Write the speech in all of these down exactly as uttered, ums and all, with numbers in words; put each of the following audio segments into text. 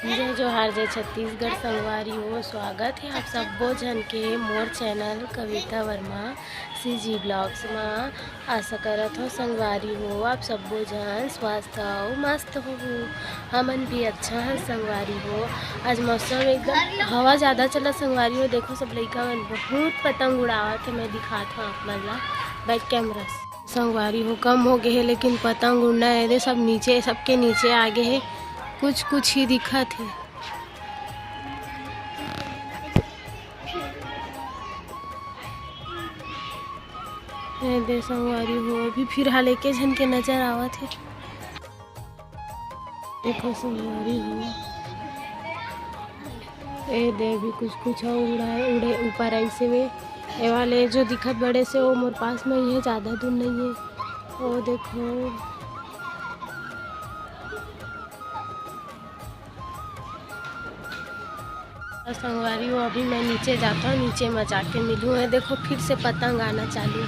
जय जोहार, जय छत्तीसगढ़ संगवारी हो। स्वागत हे आप सब्बो झन के मोर चैनल कविता वर्मा सीजी ब्लॉग्स मा। आशा करत हो संगवारी हो आप सब्बो झन स्वस्थ अउ मस्त हो। हमन भी अच्छा हन संगवारी हो। आज मौसम एकदम हवा ज़्यादा चलत संगवारी हो। देखो सब लइका मन बहुत पतंग उड़ावत हे। मैं दिखात हूँ आप मन ला बैक कैमरा से। संगवारी हो कम हो गए हे लेकिन पतंग उड़ना हे दे सब नीचे, सबके नीचे आ गए हे। कुछ कुछ ही दिखत हे। ए दे संगवारी हो, अभी फिलहाल एके झन के नजर आवत हे। देखो संगवारी हो, ए दे अभी कुछ कुछ अउ उड़ाए, उड़े ऊपर ऐसे में। ए वाले जो दिखत बड़े से, वो मोर पास में ही है, ज़्यादा दूर नहीं है। वो देखो। संगवारी हो, अभी मैं नीचे जाता हूँ, नीचे में जाके मिलूँ। ये देखो, फिर से पतंग आना चालू।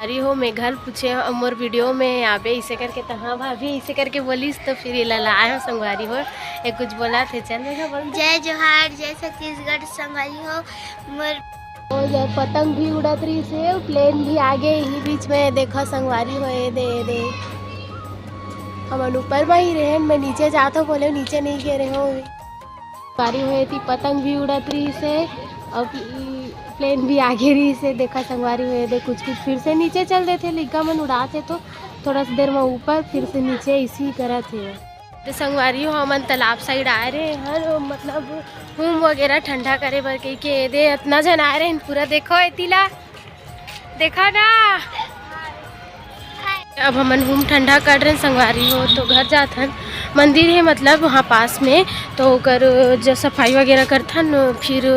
अरे हो, मेघल पूछे, "मोर वीडियो में आबे?" इसे करके, तो हाँ भाभी, इसे करके बोलिस, तो फिर ये ला लाए हो संगवारी हो। ये कुछ बोला थे, चल मेघा बोल। जय जोहार, जय छत्तीसगढ़ संगवारी हो। मोर ओ यार, पतंग भी उड़त रहिस हे, प्लेन भी आगे ही बीच में। देखो संगवारी हो, ए दे, ए दे, हमन ऊपर में ही रहेन, मैं नीचे जात हो बोले, नीचे नहीं गे रहे हो। संगवारी हो, एती पतंग भी उड़त रहिस हे, अउ प्लेन भी आगे रहिस हे। देखा संगवारी हो, ए दे, कुछ कुछ फिर से नीचे चल देथे, लइका मन उड़ात हे तो थोड़ा सा देर में ऊपर, फिर से नीचे, इसी करत हे। तो संगवारी हो, हमन तालाब साइड आए रहे हन, मतलब हूम वगैरह ठंडा करे बर कहिके। ए दे, इतना झन आए रहे, पूरा देखो एती ला, देखा ना। अब हमन हूम ठंडा कर रहे हैं संगवारी हो, तो घर जात हन। मंदिर है मतलब वहाँ पास में, तो ओकर जो सफाई वगैरह करथन, फिर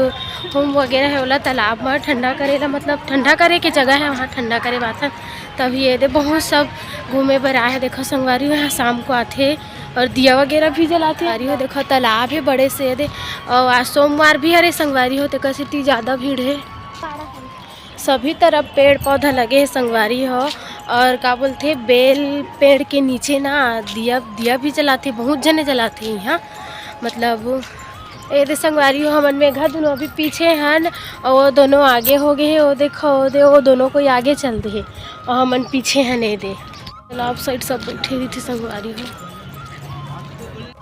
हूम वगैरह है ओला तालाब में ठंडा करे ला, मतलब ठंडा करे के जगह है, वहाँ ठंडा करे बाथन। तभी ये दे बहुत सब घूमे बर आए हैं। देखो संगवारी हो, यहाँ शाम को आथे और दिया वगैरह भी जलाथे। संगवारी हो, देखो तालाब है बड़े से ये दे, और आज सोमवार भी हरे संगवारी हो, तेकर सेती ज़्यादा भीड़ है। सभी तरफ पेड़ पौधा लगे है संगवारी हो, और का बोलथे, बेल पेड़ के नीचे ना दिया, दिया भी जलाथे, बहुत झने जलाथे यहाँ। मतलब ए दे संगवारी हो, हमन मेघा दोनों अभी पीछे हन, और वो दोनों आगे हो गए हैं। वो देखो, वो दे, वो दोनों कोई आगे चल दे है, और हमन पीछे हन। ए दे तालाब साइड सब बैठे रहिथे संगवारी हो।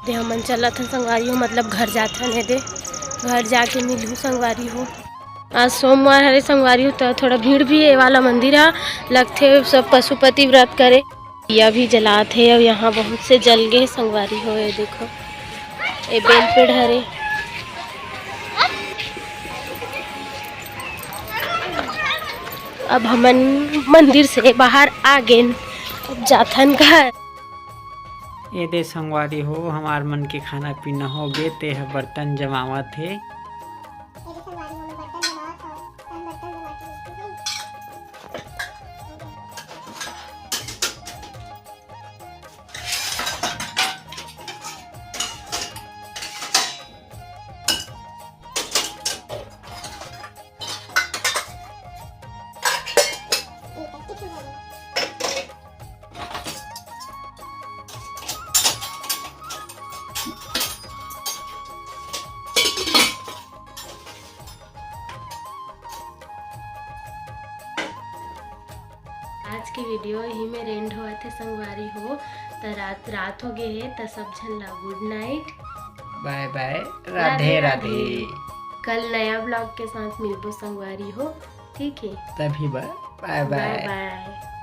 दे हमन चलत हन संगवारी हो, मतलब घर जात हन। ए दे घर जाके मिलहूँ संगवारी हो। आज सोमवार हरे संगवारी हो, तो थोड़ा भीड़ भी ए वाला मंदिर हा लगथे, सब पशुपति व्रत करे। दिया भी जलात हे, अउ यहाँ बहुत से जल गए संगवारी हो। ये देखो, ये बेल पेड़ हरे। अब हमन मंदिर से बाहर आ गेन, अब जाथन घर। ये दे संगवारी हो, हमार मन के खाना पीना हो गे, ते ह बर्तन जमावत हे। आज के वीडियो यही मेर एंड होवत हे संगवारी हो। त रात, रात हो गए हे, त सब झन ला गुड नाइट। बाय बाय, राधे राधे। कल नया ब्लॉग के साथ मिलबो संगवारी हो, ठीक है? तभी बाय बाय। बाय बाय।